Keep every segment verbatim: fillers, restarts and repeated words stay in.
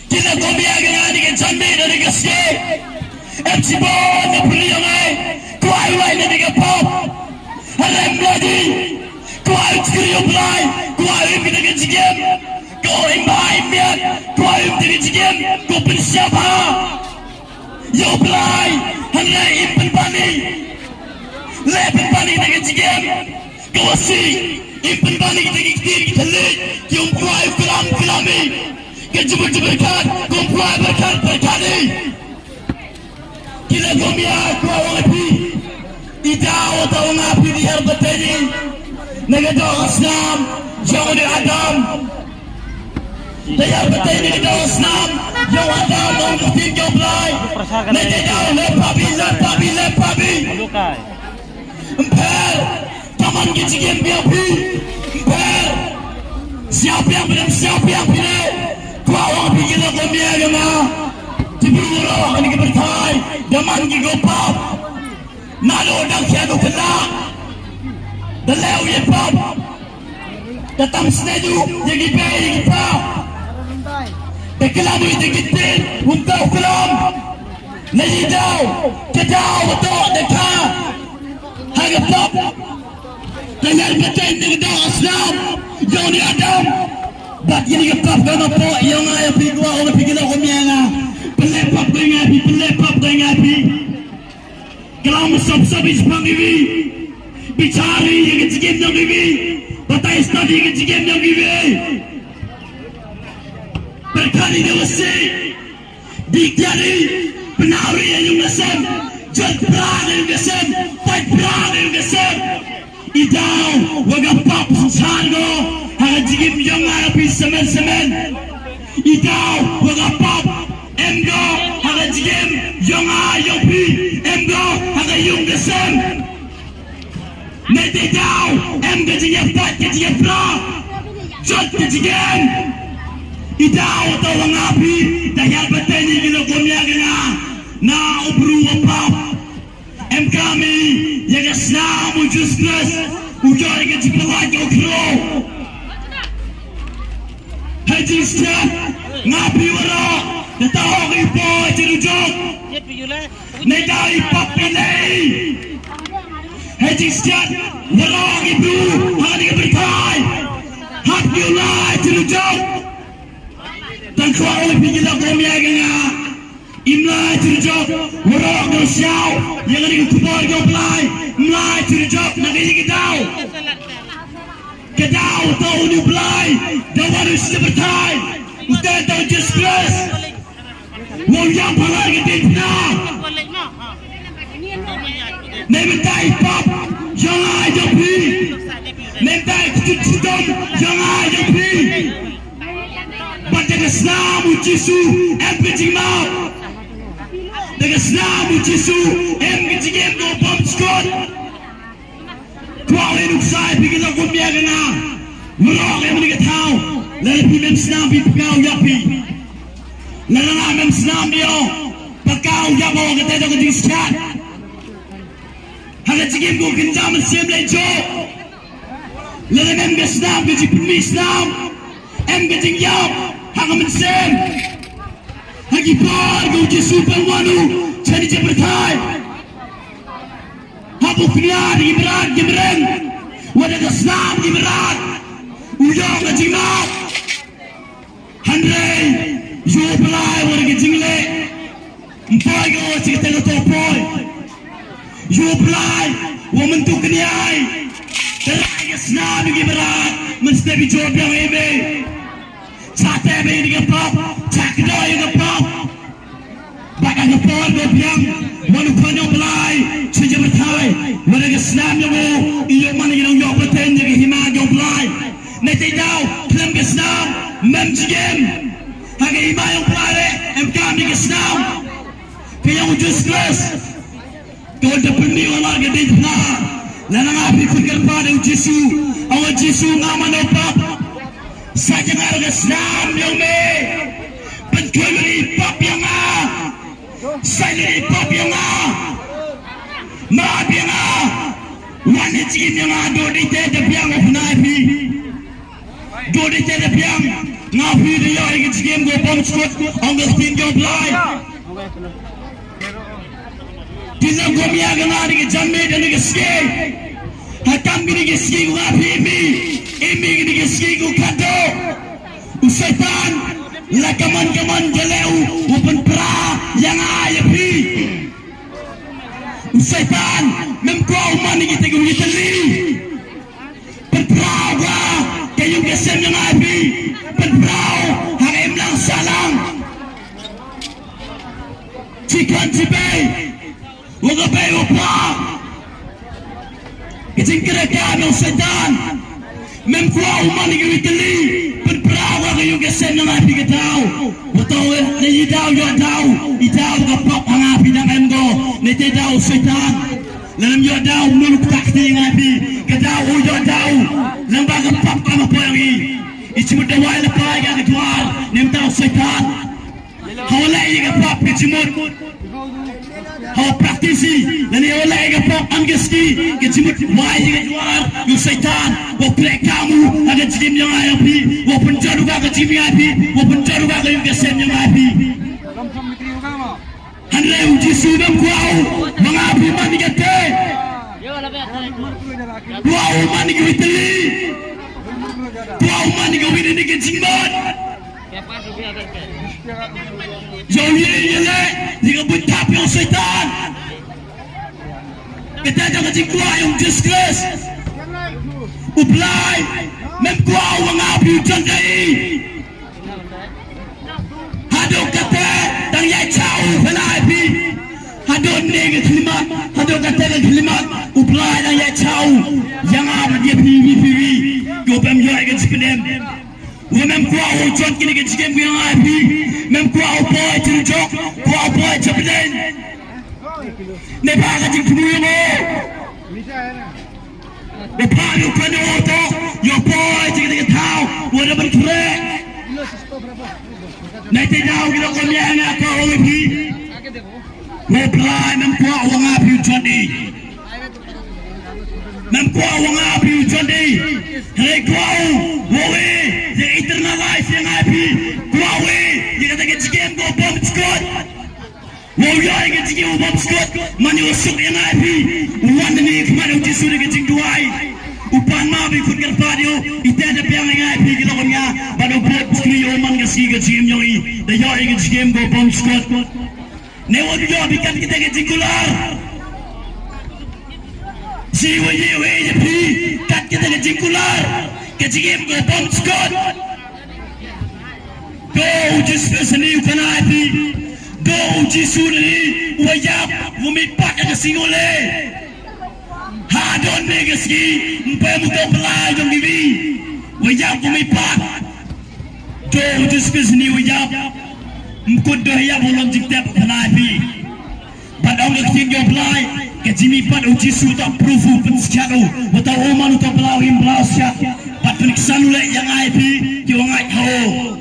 Ki la kum ïa ka nga da ka janmiet da ka sngi. Em shibun na pyrshah ïa nga. Kwah ïa u lai na ka pop. Harem lagi. Kwah ïa u chkri ïa u Blai. Kwah ïa u im da ka jingim. Ko im bha im miat. Kwah ïa u im da ka jingim. Ko pynshai bha ïa u Blai. Hynrei im pynbani. Leh pynbani da ka jingim. Ka wasi, im pynbani kita ki kti ki thylliej, ki ym kwah ïa u klam klam i. Ka jubur jubur khat, ka ym kwah byrkhat byrkhat i. Ki la kum ïa kwah ong ïa phi. I daw ta ong ïa phi da ïar pateng i. Na ka doh ka snam jong u Adam. Da ïar pateng i na ka doh ka snam jong u Adam, ong ka ktien jong u Blai. Na ka daw leh pap i, leh pap i, leh pap i. Ym pher, tang man ki jingim biang phi. Ym pher. Sngewbiang phi ne, sngewbiang phi ne. Kwah ong phi ki la kum ïa ka nga. Te phi ïaroh ha kane ka pyrthai da man ki ko pap. Naduh dang khia duh khynnah. Da leh ïa pap. Da tam sniew ïa ki bei ïa ki pa. Da klam ïa ki ktien, um tau klam. Na i daw, ka daw ba toh da kha. Ha ka pap. Ka ïar pateng na ka doh ka snam jong u Adam. Bad kine ki pap ka ma poh ïa nga ïa phi, kwah ong phi ki la kum ïa nga. Pynleh pap ko ïa nga phi, pynleh pap ko ïa nga phi. Klam sop sop i jingpang iwi. Bichar i ïa ka jingim jong iwi. Batai stad ïa ka jingim jong iwi. Pyrkhat i da wasi. Dikjari, pynawri ïa yung ka sem, jot pra ïa yung ka sem, pait pra ïa yung ka sem. I daw wa ka pap synshar ko ha ka jingim jong nga ïa phi semen semen. I daw wa ka pap em ko ha ka jingim jong nga ïa phi, em ko ha ka yung ka sem. Nete daw em ka jingïapait ka jingïapra. Jot ka jingem. I daw ta wa nga phi da ïar pateng i ki la kum ïa ka nga. Na u bru wa pap. Em kami ïa ka snam u Jisu Khrist u jot ïa ka jingpyllait ka u khro. Ha jingstad nga phi waroh da ta hok i poi jingujok. Neta i pap i lei. Ha jingstad waroh i bru ha kane ka pyrthai. Hap ïa u lai jingujok. Tang kwah ong phi ki la kum ïa ka nga. Im lai jingujok, waroh ka u siaw ïa kane ka khubor ka u Blai. Im lai jingujok na ka ïa ka daw. Ka daw ta u ni u Blai da wan u sha pyrthai. U ta ta u Jisu Khrist. Wa u ïam phalar ka dei pna. Nei mynta i pap jong nga jong phi. Nei mynta i kjut kjut jong nga jong phi. Bad da ka snam u Jisu em ka jingmap. Da ka snam u Jisu em ka jingem ka bym skut. Kwah ïa nuksa ïa phi ki la kum ïa ka nga. Waroh ïa mane ka thaw. Lada phi mem snam phi pyngaw ïa phi. Lada nga mem snam ïa pyngaw ïa phi ka te da ka jingstad. Ha ka jingim ko kynja mynsiem leh jok. Lada mem ka snam ka jingpynmih snam. Em ka jingïap ha ka mynsiem. Ha ki por ko Jisu pynwan u chani jingpyrthai. Hap u kñia da ki mrad ki mreng. Wa da ka snam ki mrad. U ïoh ka jingmap. Hynrei ïa u Blai wa da ka jingleh. Ym poi ko chi kata ka to poi. Ïa u Blai wa mynta u kñia. Da rai ka snam ki mrad. Mynstep i jot biang ïa me. Chate ba ïa ka pop, chak do ïa ka pop. Bad ha ka por ka biang, wa u Khun u Blai, sha jingbatai, wa da ka snam jong u, i ïoh man ïa u ïoh pateng ïa ka hima jong u Blai. Nete daw, khlem ka snam, mem jingim. Ha ka hima jong u Blai re, em kam ïa ka snam. Ka jong u Jisu Khrist. Ka wan da pynmih wan la ka dei pna. Lada nga phi phi kyrpad ïa u Jisu. Ong u Jisu nga mano pap. Sa jngar ka snam ïa me. Pynkhuid lade pap ïa nga. Sa lade pap ïa nga. Map ïa nga. Wan ïa jingim ïa nga do dei te da biang u pynai phi. Do dei te da biang. Nga phi da ïoh ïa ka jingim ka bym sngewthuh, ong ka ktien jong U Blai. Te la kum ïa ka nga da ka janmiet da ka sngi. Ha kam kine ki sngi ko nga phi ïa phi, ïa phi kine ki sngi ko khadduh. U Soitan la kamon kamon jylliew u pynpra ïa nga ïa phi. U Soitan mem kwah u man ïa kita kiwei ki tylli. Pynpra ha ka ïing ka sem jong nga ïa phi. Pynpra ha ka imlang sahlang. Shi khon shi bei, wa ka bei wa pra. Ka jingkyrkhu jong u Soitan. Mem kwah u man ïa kiwei ki tylli. Pynpra ha ka ïing ka sem jong nga ïa phi ka daw. Wa to ne i daw, ïoh daw, i daw ka pop ha nga ïa phi dang em ko. Ne te daw u Soitan. Lada ym ïoh daw, mut u ktah kti ïa nga ïa phi. Ka daw u ïoh daw. Lyngba ka pop ka ma poi ïa ngi. I jingmut da wai lypa ïa ka dwar. Ne mynta u Soitan. Haba leh ïa ka pop ka jingmut. Haba practice. Lane haba leh ïa ka pop am ka ski. Ka jingmut wai ïa ka dwar. Ïa u Soitan. Wa khreh kam u ha ka jingim jong nga ïa phi. Wa pynjot u ka ka jingim ïa phi. Wa pynjot u ka ka ïing ka sem jong nga ïa phi. Hynrei u Jisu mem kwah u ba nga phi man ïa kata. Kwah u man ïa kiwei ki tylli. Kwah u man ïa kiwei ki jingmut. Ïa u ïa ïa leh ïa ka buit thap ïa u Soitan. Kata ka jingkwah ïa u Jisu Khrist. U Blai mem kwah u ba nga phi u jon dei. Haduh kata dang ïa chau pynai phi. Haduh ne ka khlimat, haduh kata ka khlimat, u Blai dang ïa chau. Ïa nga bad ïa phi, phi, phi, phi. Ïoh bam ïoh ka jingpyndem. Wa mem kwah u jot kine ka jingim ïa nga phi. Mem kwah u poi jingïoh, kwah u poi jingpyndem. Ne ba ka jingthmu ïa nga. Ba pha ïoh pynïoh to, ïoh poi jingkit ka thaw, wa da ban khreh. Nai te daw ki la kum ïa nga kwah ong ïa phi. Wa Blai mem kwah wa nga phi u jon dei. Mem kwah wa nga phi u jon dei. Hynrei kwah u, wa u ïa eternal life ïa nga phi. Kwah u ïa kata ka jingim ka bym sngewthuh. Wa u ïoh ïa ka jingim u bym sngewthuh, man ïoh suk ïa nga ïa phi. U wan hangne ha khmat u Jisu da ka jingduwai. U pan ma ba i khun kyrpad ïa u, ita da biang ïa nga ïa phi ki la wan ïa, bad u bud skri ïa u man ka sngi ka jingim jong i. Da ïoh ïa ka jingim ka bym sngewthuh. Ne wat ïoh phi kat kita ka jingkular. Shi wa ïa wa ïa phi kat kita ka jingkular. Ka jingim ka bym sngewthuh. To u Jisu sni u kynai phi. To u Jisu ni u wa ïap u mih pat ka sngi u leh. Haduh ne ka sngi ym pei mu to pla jong ki wi. U wa ïap u mih pat. To u Jisu sni u ïap. Ym kut doh ïap u long jingtep u kynai phi. Bad ong ka ktien jong u Blai, ka jingmih pat u Jisu uta proof u pynskhem u, uta u man uta bla u im bla u skhem. Bad pynksan u leh ïa nga ïa phi, ki wa ngait ha u.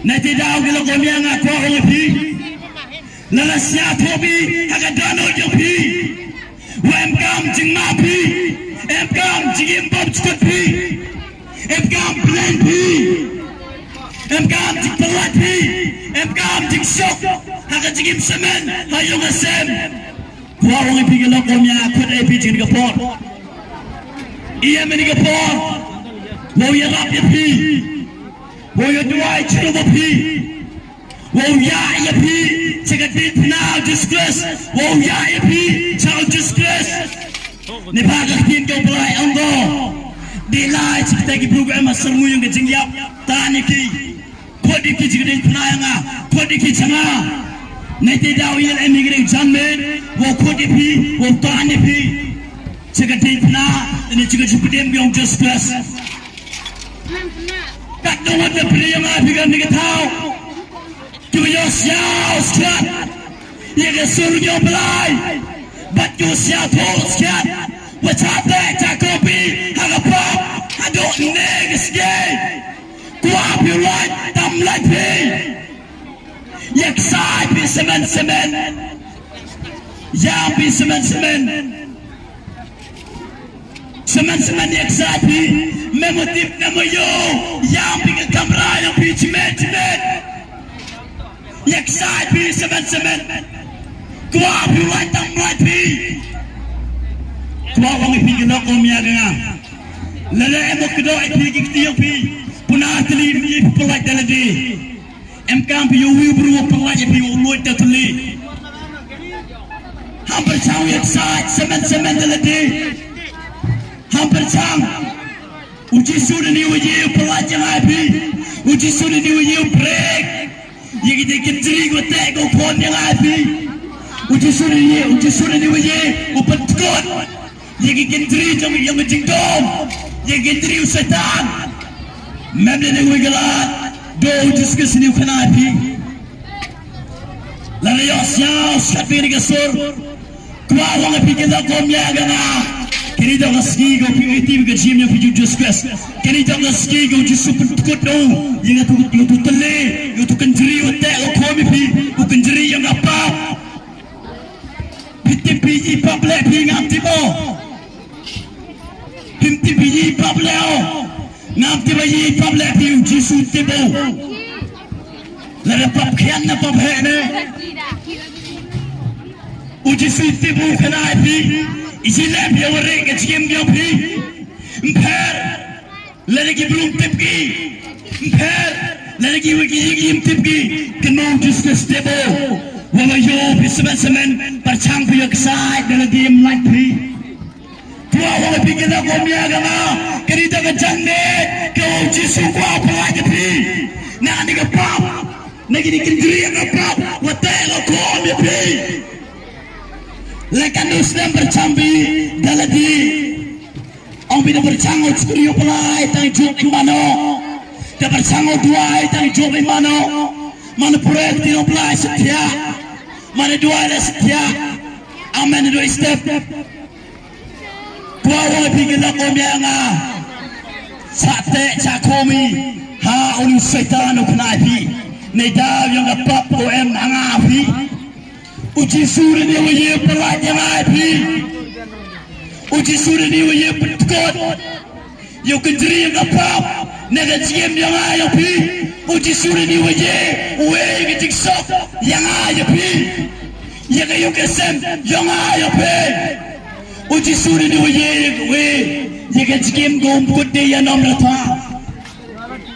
Na te daw ki la kum ïa nga kwah ong ïa phi. Lada sngewthuh phi, ha ka dohnud jong phi. Wa em kam jingma phi, em kam jingim bymjukut phi. Em kam plan phi. Em kam jingpyrkhat phi. Em kam jingsuk. Ha ka jingim samen. Ha ïing ha sem. Kwah ong ïa phi ki lok kum ïa khut ïa phi jingim ka por. Ïa mini ka por. Wa u ïarap ïa phi. Wa u ïaduwai jingim ïa phi. Wa u ïa ïa phi, cha ka diengphna u Jisu Khrist. Wa u ïa ïa phi, cha u Jisu Khrist. Ne ba ka ktien ka u Blai ong ko. Dei lai cha kita ki program ha syrngui ïong ka jingïap. Tan ïa ki. Khot ïa ki cha ka diengphna ïa nga. Khot ïa ki cha nga. Ne te daw ïa leh mi ka dei janmiet. Wa khot ïa phi, wa tan ïa phi. Cha ka diengphna, ne cha ka jingpyndem ïong u Jisu Khrist. Kat nongwat na pyrshah ïa nga phi ka ni ka thaw. Ki wa ïoh sngewskhem ïa ka sur ïa u Blai. Bad ki wa sngewthuh skhem. Wa cha teh cha kopi ha ka pop haduh ne ka sngi. Kwah phi lait tam lait phi. Ïa ksai phi semen semen. Ïa phi semen semen. Semen semen ïa ksai phi, mem u tip mem u ïoh, ïam phi ka kamra ïa phi chimet chimet. Ïa ksai phi semen semen. Kwah phi u lait tang u lait phi. Kwah wan ïa phi ki lok um ïa ka nga. Lada em u kdoh ïa phi ki kti ïa phi. Puna tli mi phi pynlait da lade. Em kam phi ïa u wi u bru u pynlait ïa phi u luid da tli. Ham pyrchang ïa ksai semen semen da lade. Ham pyrchang. U Jisu dei ni u ïa u pynlait ïa nga ïa phi. U Jisu dei ni u ïa u brek ïa ki jingkynjri ko teh ko khon ïa nga ïa phi. U Jisu dei ni, u Jisu dei ni u ïa u pyntkut ïa ki kynjri jong ïa ki jingdom, ïa ki kynjri u Soitan. Mem dei ni u ïa ka lad. Do u Jisu Khrist ni u khana ïa phi. Lada ïoh sñiaw skat phi kane ka sur. Kwah wan ïa phi ki lok um ïa ka nga. Kane dei ka sngi ko phi iti ka jingim ïa phi u Jisu Khrist. Kane dei ka sngi ko Jisu pyntkut no. Ïa nga tu, ïa tu tele, ïa tu kynjri u teh u khom ïa phi, u kynjri ïa nga pap. Phi tip phi i pap leh phi ngam tip o. Phim tip ïa i pap leh o. Ngam tip ïa i pap leh phi u Jisu tip o. Lada pap khian na pap heh ne. U Jisu tip u khana ïa phi. I ji leh phi ïa u re ka jingim ïong phi. Mpher. Lada ki brum tip ki. Mpher. Lada ki wiki yiki im tip ki. Kynmaw u Jisu tip o. Wa ma ïoh phi semen semen. Pyrchang phi ïa ksai. Lada ki im lait phi. Kwah wan ïa phi ki lok um ïa ka nga. Kane dei ka janmiet ka u Jisu kwah pynlait ïa phi. Na kane ka pap, na kine ki kynjri ka pap, wat teh la khom ïa phi. Lada kan u snem pyrchang phi da lade. Ong phi da pyrchang u chukri u Blai tang juk mano. Da pyrchang u duwai tang juk mano. Mano pyrek ti u Blai satia. Mano duwai da satia. Amen duwai step. Kwah wan ïa phi ki lok um ïa nga. Sa teh sa khom i ha uni u Soitan u khana ïa phi. Neidaw ïong ka pap u em ha nga ïa phi. U Jisu dei ni u ïa pynlait ïa nga ïa phi. U Jisu dei ni u ïa pyntkut. Ïa u kynjri ïa ka pap na ka jingim ïa nga ïa phi. U Jisu dei ni u ïa u ïa ka jingsuk ïa nga ïa phi. Ïa ka ïa ka sem ïa nga ïa phi. U Jisu dei ni u ïa u ïa ka jingim ka um kut dei ïa nom rata.